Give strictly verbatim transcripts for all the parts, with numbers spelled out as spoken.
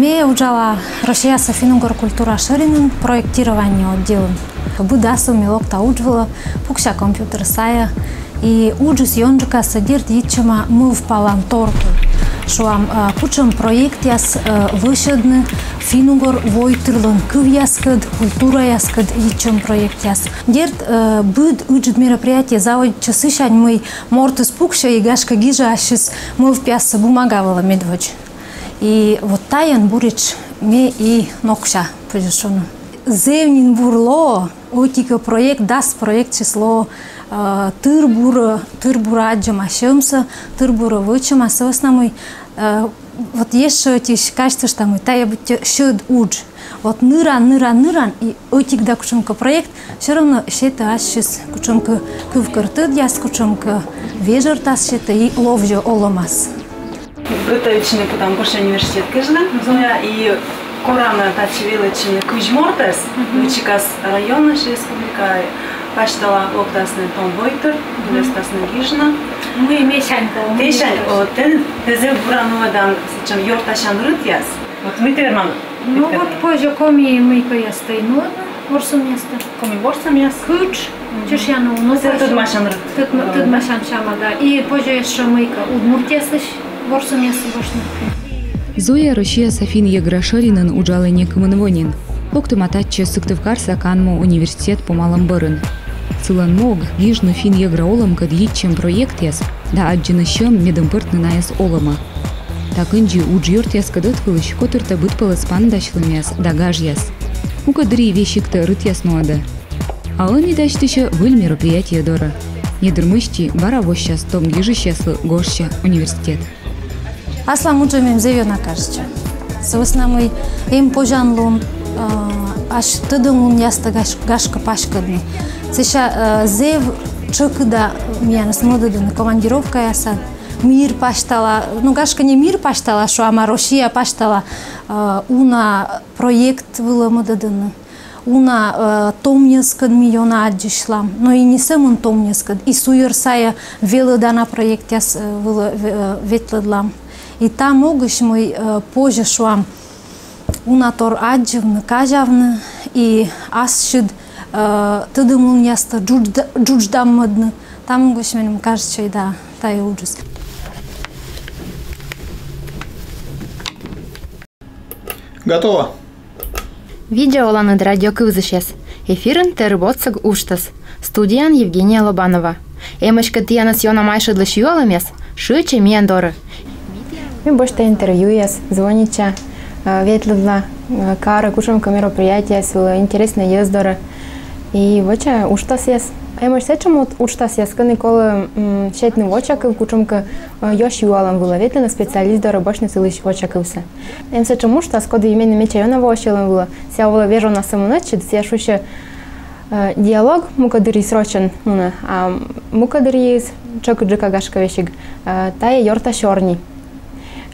Ме уджала Россияса финн-угор культура шӧринын проектирование отделын. Быд асыв ме локта удж вылӧ, пукся компьютер сайӧ. И уджыс ёнджыкасӧ, дерт, йитчӧма мӧвпалан торкӧ. Шуам, а, кутшӧм проектъяс, э, вӧчӧдны финн-угор войтырлӧн кывъяскӧд, культураяскӧд йитчӧм проектъяс. Дерт, э, быд ыджыд мероприятие заводитчӧ сысянь, мый мортыс пуксьӧ и, гашкӧ, гижӧ ассьыс мӧвпъяссӧ бумага вылӧ медводз. И вот тайӧн буретш ме и нокыся, позьӧ шуны. Зэв нин бур лоӧ, ӧти-кӧ проект, дас проектсьыс лоӧ, э, тыр-бура, тыр-бура аддзӧма сьӧмсӧ, тыр-бура вӧчӧма, сы вӧсна мый, э, вот ещӧ ӧтіысь казьтышта, мый тайӧ быттьӧ сьӧд удж. Вот ныран, ныран, ныран, и ӧтик да кутшӧмкӧ проект всё равно сетӧ ассьыс кутшӧмкӧ кывкӧртӧдъяс, кутшӧмкӧ вежӧртас сетӧ и ловзьӧ олӧмас. Гӧтовитчыны кутам Гожся университет кежлӧ, Зоя, и корам на татчӧ велӧдчыны кызь мортӧс, мгм, кытчӧкӧ районысь, республика пасьтала локтасны том войтыр, мгм, верстасны гижны. Мый, мый сэсянь кӧ, мый сэсянь, о, тэ, тэ зэв бура нуӧдан сэтшӧм ёртасян рытъяс. Вот мый тэ верман. Ну вот, позьӧ коми мыйкӧястӧ и нуӧдны, ворсӧмъястӧ. Коми ворсӧмъяс. Кытш, мгм, чышъяны уна. Сэтшӧм тӧдмасян рыт. Тӧдма-, тӧдмасян сяма, да. И позьӧ ещӧ мыйкӧ удмуртъясысь ворсӧмъяссӧ босьтны. Зоя Россияса финн-йӧгра шӧринын уджалӧ некымын во нин. Локтӧма татчӧ Сыктывкарса канму университет помалӧм бӧрын. Сылӧн мог — гижны финн-йӧгра олӧмкӧд йитчӧм проектъяс да аддзыны сьӧм, медым пӧртны найӧс олӧмӧ. Та кындзи уджъёртъяскӧд ӧтвылысь котыртӧ быдпӧлӧс паныдасьлӧмъяс да гажъяс. Мукӧддырйи весигтӧ рытъяс нуӧдӧ. А ӧні дасьтысьӧ выль мероприятие дорӧ. Недыр мысти бара воссяс том гижысьяслы Гожся университет. Аслам уджӧм эм зэв ёна кажитчӧ. Сы вӧсна мый эм позянлун, э, ась тӧдӧмлунъястӧ гаш-, гашкӧ паськӧдны. Сэсся, э, зэв тшӧкыда миянӧс мӧдӧдӧны командировкаясад. Мир пасьтала, ну, гашкӧ, не мир пасьтала, шуам, а Россия пасьтала, э, уна проект вылӧ мӧдӧдӧны. Уна, э, томъяскӧд ми ёна аддзысьлам, но и не сӧмын томъяскӧд, и суйӧр сайӧ велӧдана проектъяс, э, вылӧ, э, ветлӧдлам. И та могысь мый, э, позьӧ, шуам, уна тор аддзывны, казявны и ассьыд, э, тӧдӧмлунъястӧ джуджда-, джудждӧммӧдны. Та могысь меным кажитчӧ и да тайӧ уджыс. Готово. Видза оланныд, радио кывзысьяс. Эфирын «Тэрыб отсӧг» уджтас. Студияын Евгения Лобанова. Эмӧсь кӧ тіянӧс ёна майшӧдлысь юалӧмъяс, шыӧдчӧй миян дорӧ. Ме босьта интервьюяс, звонитча, э, ветлӧдла, э, карӧ, кутшӧмкӧ мероприятиеяс вылӧ, интереснӧй йӧз дорӧ. И воча уджтасъяс. Эмӧсь сэтшӧм уд-, уджтасъяс, кӧні колӧ, м, сетны вочакыв кутшӧмкӧ, э, ёсь юалӧм вылӧ, ветлыны специалист дорӧ, босьтны сылысь вочакывсӧ. Эм сэтшӧм уджтас, коді меным этша ёна воӧ сьӧлӧм вылӧ. Сійӧ овлӧ вежона сӧмын ӧтчыд, сійӧ шусьӧ, э, диалог мукӧддырйи срочнӧ мунӧ, а мукӧддырйиыс тшӧкыдджыка, гашкӧ, весиг. Э, тайӧ ёрта сёрни.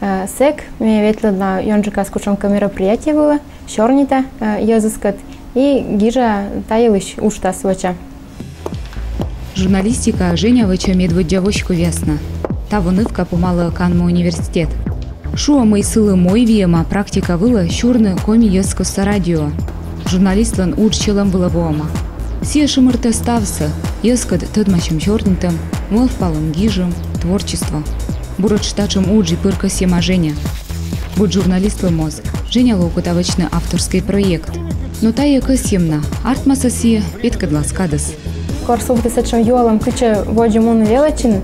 Э, сэк ме ветлӧдла ёнджыкас кутшӧмкӧ мероприятие вылӧ, сёрнита, э, йӧзыскӧд и гижа та йылысь уджтас, воча. Журналистикаӧ Женя вӧчӧ медводдза воськовъяснӧ. Таво нывка помалӧ канму университет. Шуӧ, мый сылы мойвиӧма практика вылӧ сюрны коми йӧзкостса радиоӧ. Журналистлӧн удж сьӧлӧм вылӧ воӧма. Сійӧ шымыртӧ ставсӧ: йӧзкӧд тӧдмасьӧм, сёрнитӧм, мӧвпалӧм, гижӧм, творчество. Буретш татшӧм удж и пыр кӧсйӧма Женя. Быд журналистлӧн моз Женялы окота вӧчны авторскӧй проект. Но тайӧ кӧсйӧм на артмас-ӧ сійӧ, петкӧдлас кадыс. Кор сувтӧ сэтшӧм юалӧм, кытчӧ водзӧ мунны велӧдчыны,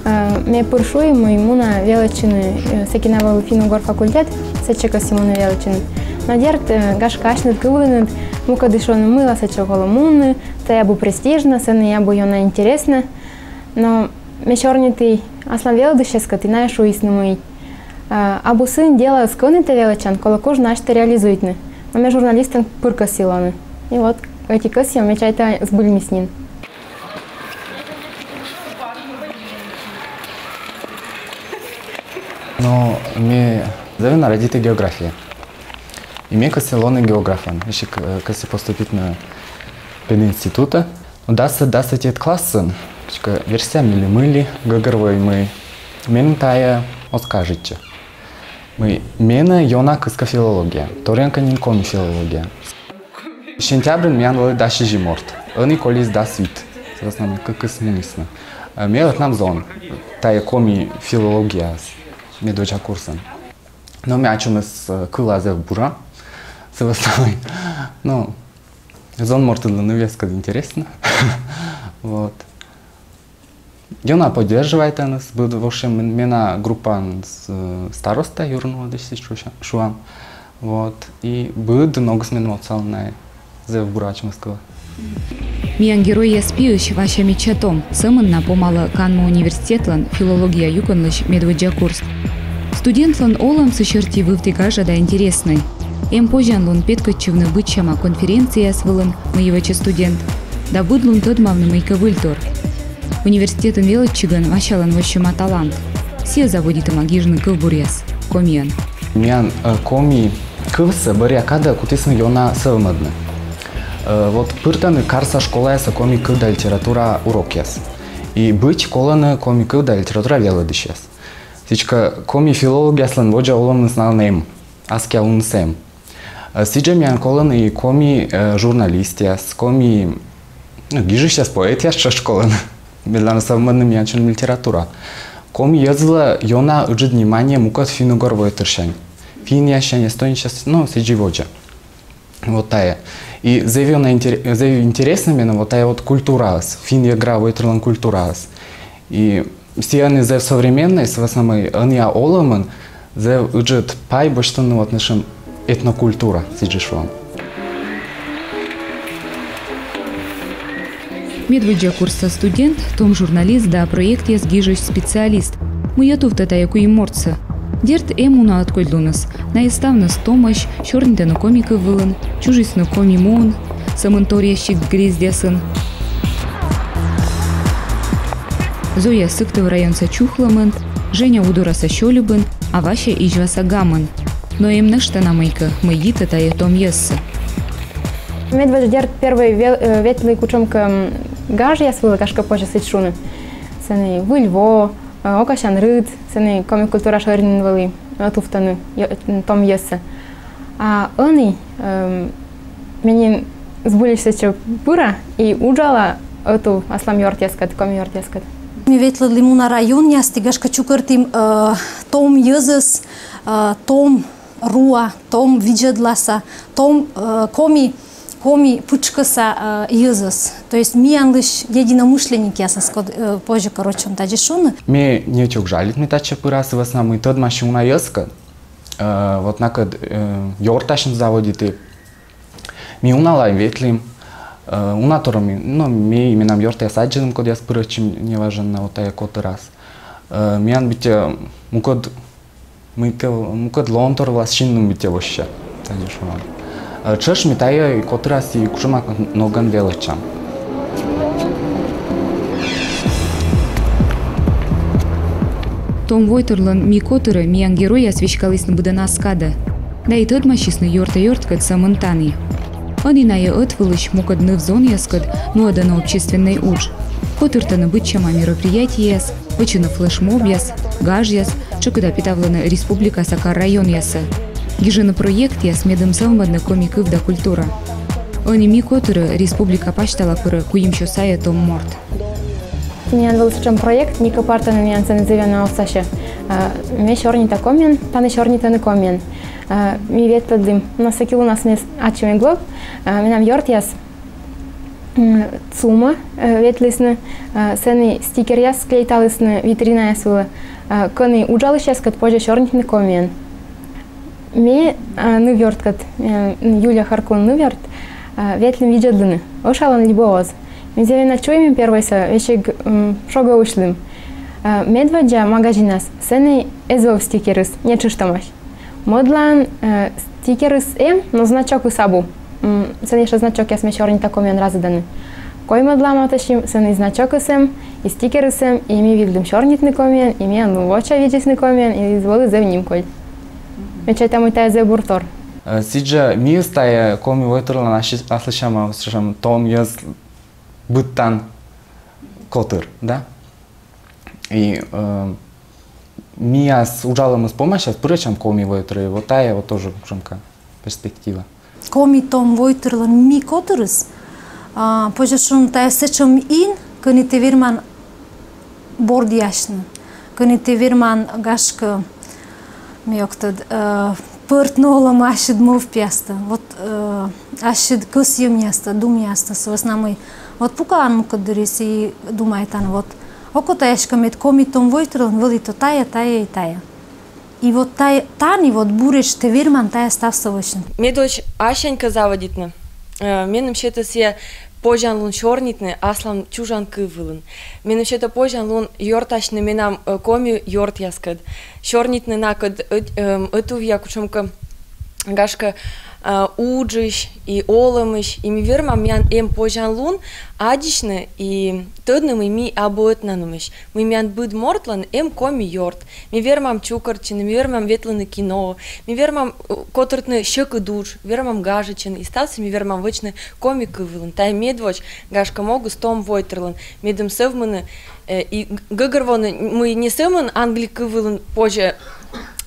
э, ме пыр шуи, мый муна велӧдчыны, э, сэки на вӧлі финн-угор факультет, сэтчӧ кӧсйи мунны велӧдчыны. Но дерт, э, гашкӧ, асьныд кывлінныд, мукӧдыс шуӧны, мыйла сэтчӧ колӧ мунны, сійӧ абу престижнӧ, сэні абу ёна интереснӧ. Но ме сёрниті аслам велӧдысьяскӧд, и найӧ шуисны, мый, э, абу сын делаыс, кӧні тэ велӧдчан, колӧ кужны асьтӧ реализуйтны. Но ме журналистӧн пыр кӧсйи лоны. И вот ӧти кӧсйӧм, ме чайта, збыльмис нин. Но ме зэв ёна радейта географияӧ. И ме кӧсйи лоны географӧн. Ещӧ к-, кӧсйи поступитны пединститутӧ. Дас-, дас ӧтиӧд классын, кыдзкӧ верстьӧ милі-мылі, гӧгӧрвои, мый меным тайӧ оз кажитчы. Мый, менӧ ёна кыскӧ филология, торйӧн кӧ нин коми филология. Сентябрын миян вӧлі дас сизим морт, ӧні колис дас вит, сы вӧсна мый кыкыс мунісны. Э, ме ӧтнам зон тайӧ коми филологияас медводдза курсын. Но ме ачымӧс, э, кыла зэв бура, сы вӧсна мый, ну, зон мортыдлы нывъяскӧд интереснӧ. Вот. Ёна поддерживайтӧныс, быд вообще мен-, менам группаын с-, э, староста, юрнуӧдысьыс шуа-, шуам. Вот. И быд ногыс меным отсалӧны, зэв бура ачымӧс кыла. Миян геройяс пиысь Вася мича том, сӧмын на помалӧ канму университетлӧн филология юкӧнлысь медводдза курс. Студентлӧн олӧм сы серти вывті гажа да интереснӧй. Эм позянлун петкӧдчывны быдсяма конференцияяс вылын, мый вӧчӧ студент, да быд лун тӧдмавны мыйкӧ выльтор. Университетын велӧдчигӧн Васялӧн воссьӧма талант. Сійӧ заводитӧма гижны кывбуръяс комиӧн. Миян, э, коми кывсӧ бӧръя кадӧ кутісны ёна сӧвмӧдны. Э, вот пыртӧны карса школаясӧ коми кыв да литература урокъяс. И быть колӧны коми кыв да литература велӧдысьяс. Сідзкӧ, коми филологъяслӧн водзӧ олӧмыс налӧн эм, аскиа луныс эм. Э, сідзжӧ миян колӧны и коми, э, журналистъяс, коми, ну, гижысьяс, поэтъяс тшӧтш колӧны. Медлана сӧвмӧдны миянсянь литература. Коми йӧзлы ёна ыджыд внимание мукӧд финн-угор войтырсянь. Финнъяссянь, эстонъяссянь, ну, сідзи водзӧ. Вот тайӧ. И зэв ёна интер-, зэв интереснӧ меным вот тайӧ вот культураыс, финн-йӧгра войтырлӧн культураыс. И сійӧ ӧні зэв современнӧй, сы вӧсна мый ӧнія олӧмын зэв ыджыд пай босьтӧны вот нӧшта этнокультура, сідзи шуам. Медводдза курсса студент, том журналист да проектъяс гижысь специалист, мый ӧтувтӧ тайӧ куим мортсӧ. Дерт, эм уна ӧткодьлуныс. Найӧ ставныс томӧсь, сёрнитӧны коми кыв вылын, чужисны коми муын, сӧмын торъяссик грездъясын. Зоя Сыктыв районса Чухлӧмын, Женя Удораса Сёльыбын, а Вася Изьваса Гамын. Но эм нӧшта на мыйкӧ, мый йитӧ тайӧ том йӧзсӧ. Медводз, дерт, первой ве-, э, ветлі кутшӧмкӧ, м, гажъяс вылӧ, гашкӧ, позьӧ сідз шуны. Сэні Выль во, э, Окасян рыт, сэні коми культура шӧринын вӧлі ӧтувтӧны йӧ-, м, том йӧзсӧ. А ӧні, эм, ме нин збыльысь сэтчӧ пыра и уджала ӧтув аслам ёртъяскӧд, коми ёртъяскӧд. Ми ветлӧдлім уна районъясті, гашкӧ, чукӧртім, э, том йӧзӧс, э, том руа, том видзӧдласа, том, э, коми, коми пытшкӧса, э, йӧзӧс. То есть миянлысь единомышленникъясӧс, код-, э, позьӧ, короче, он тадзи шуны. Ме ньӧти ог жалит, мый татчӧ пыра, сы вӧсна мый тӧдмаси уна йӧзкӧд, э, вот накӧд, э, ёртасьны заводиті. Ми уналаӧ ветлім, э, уна тор ми, но, ми, менам ёртъяс аддзылім, кодъяс пырӧдчим неважӧн на вот тайӧ котырас. Э, миян быттьӧ мукӧд, мыйкӧ, мукӧд лоӧмтор вылас синлім быттьӧ воссьӧ. Тадзи шуам. Э, тшӧтш ми тайӧ котырас и кутшӧмакӧ ногӧн велӧдчам. Том войтырлӧн ми котырӧ миян геройяс веськалісны быдӧн ас кадӧ. Да и тӧдмасисны ёрта-ёрткӧд сӧмын тані. Ӧні найӧ ӧтвылысь мукӧд ныв-зонъяскӧд нуӧдӧны общественнӧй удж. Котыртӧны быдсяма мероприятиеяс, вӧчӧны флешмобъяс, гажъяс, тшӧкыда петавлӧны республикаса кар-районъясӧ. Гижӧны проектъяс, медым сӧвмӧдны коми кыв да культура. Ӧні ми котырӧ республика пасьтала пырӧ куимсё сайӧ том морт. Миян вӧлі сэтшӧм проект, «Ми кӧ партӧны», миян сэні зэв ёна отсасьӧ. Э, ме сёрнита комиӧн, тані сёрнитӧны комиӧн. Э, ми ветлӧдлім, но сэки лунас ме ачым эг вӧв, э, менам ёртъяс, м, ЦУМ-ӧ, э, ветлісны, э, сэні стикеръяс клеиталісны витринаяс вылӧ, э, кӧні уджалысьяскӧд позьӧ сёрнитны комиӧн. Ме, э, ныв ёрткӧд, э, Юлия Харкун ныв ёрт, э, ветлім видзӧдлыны, ӧшалӧн либӧ оз. Ми зэв ёна чуймим первойсӧ, весиг, м, шогӧ усьлім. Э, медводдза магазинас сэні эз вӧв стикерыс, не тшӧтш томас. Мӧдлаын, э, стикерыс эм, но значокыс абу. М, сэні ещӧ значокъяс, ме сёрнита, комиӧн разӧдӧны. Коймӧдлаӧ матыстчим, сэні значокыс эм, и стикерыс эм, и ми видлім сёрнитны комиӧн, и миянлы вочавидзисны комиӧн, и вӧлі зэв нимкодь. Ме чайта, мый тайӧ зэв бур тор. Э, сідзжӧ миыс тайӧ Коми войтырлӧн аслы-, аслыссяма, сэтшӧм том йӧз быдтан котыр, да? И, э, Мияс уджалӧмыс помасяс пырӧдчам Коми войтырӧ, вот тайӧ вот тоже кутшӧмкӧ перспектива. Коми том войтырлӧн ми котырыс, а, позьӧ шуны, тайӧ сэтшӧм ин, кӧні тэ верман бордъясьны, кӧні тэ верман, гашкӧ, ме ог тӧд, э, пӧртны олӧмӧ ассьыд мӧвпъястӧ, вот, э, ассьыд кӧсйӧмъястӧ, думъястӧ, сы вӧсна мый вот пукалан мукӧддырйиыс и думайтан, вот окота эськӧ мед Коми том войтырлӧн вӧлі то тайӧ, тайӧ и тайӧ. И вот тайӧ, тані вот буретш тэ верман тайӧ ставсӧ вӧчны. Медводз ассянь кӧ заводитны, э, меным сетӧ сійӧ позянлун сёрнитны аслам чужан кыв вылын. Меным сетӧ позянлун ёртасьны менам, э, коми ёртъяскӧд. Сёрнитны накӧд ӧт-, эм, ӧтувъя кутшӧмкӧ, гашкӧ, э, уджысь и олӧмысь. И ми вермам, миян эм позянлун аддзысьны и тӧдны, мый ми абу ӧтнанымӧсь. Мый миян быд мортлӧн эм коми ёрт. Ми вермам чукӧртчыны, ми вермам ветлыны киноӧ, ми вермам, э, котыртны сьӧкыд удж, вермам гажӧдчыны, и ставсӧ ми вермам вӧчны коми кыв вылын. Тайӧ медводз, гашкӧ, могыс том войтырлӧн, медым сӧвмыны, э, и г-, гӧгӧрвоны, мый не сӧмын англи кыв вылын позьӧ,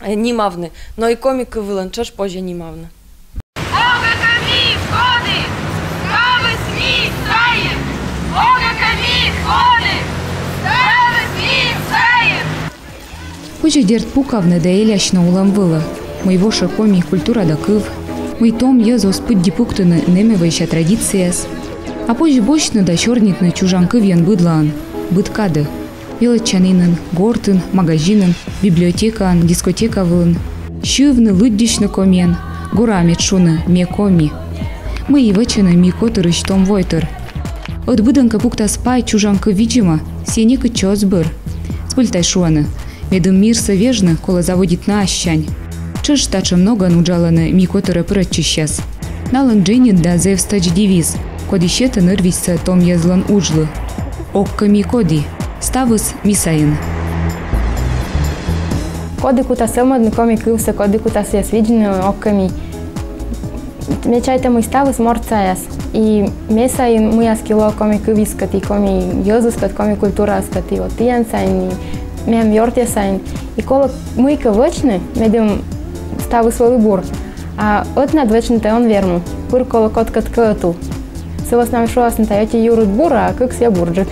э, нимавны, но и коми кыв вылын тшӧтш позьӧ нимавны. Огӧ кӧ ми коді, ставыс ми сайын. Огӧ кӧ ми коді, ставыс ми сайын. Позьӧ, дерт, пукавны да элясьны олӧм вылӧ, мый вошӧ коми культура да кыв, мый том йӧз оз пыдди пуктыны нэмӧвӧйся традицияс. А позьӧ босьтны да сёрнитны чужан кывйӧн быдлаын, быд кадӧ. Велӧдчанінын, гортын, магазинын, библиотекаын, дискотека вылын. Сьывны, лыддьысьны комиӧн, гораа мед шуны: «Ме коми». Мый и вӧчӧны ми котырысь том войтыр. Ӧд быдӧн кӧ пуктас пай чужан кыв видзӧма, сійӧ некытчӧ оз бӧр. Збыль тай шуӧны: медым мирсӧ вежны, колӧ заводитны ассянь. Тшӧтш татшӧм ногӧн уджалӧны ми котырӧ пырӧдчысьяс. Налӧн дженьыд да зэв стӧч девиз, коді сетӧ нырвизьсӧ том йӧзлӧн уджлы. Ог кӧ ми коді, ставыс ми сайын. Коді кутас сӧвмӧдны коми кывсӧ, коді кутас сійӧс видзны, ог кӧ ми. Ме чайта, мый ставыс морт саяс. И ме сайын мыйяскӧ лоӧ коми кывйыскӧд, и коми йӧзыскӧд, коми культураыскӧд, и вот тіян сайын, и мем ёртъяс сайын. И колӧ мыйкӧ вӧчны, медым ставыс вӧлі бур. А ӧтнад вӧчны тай он вермы. Пыр колӧ кодкӧд кӧ ӧтув. Сы вӧсна мый шуасны тай: ӧти юрыд бур, а кыксӧ бурджык.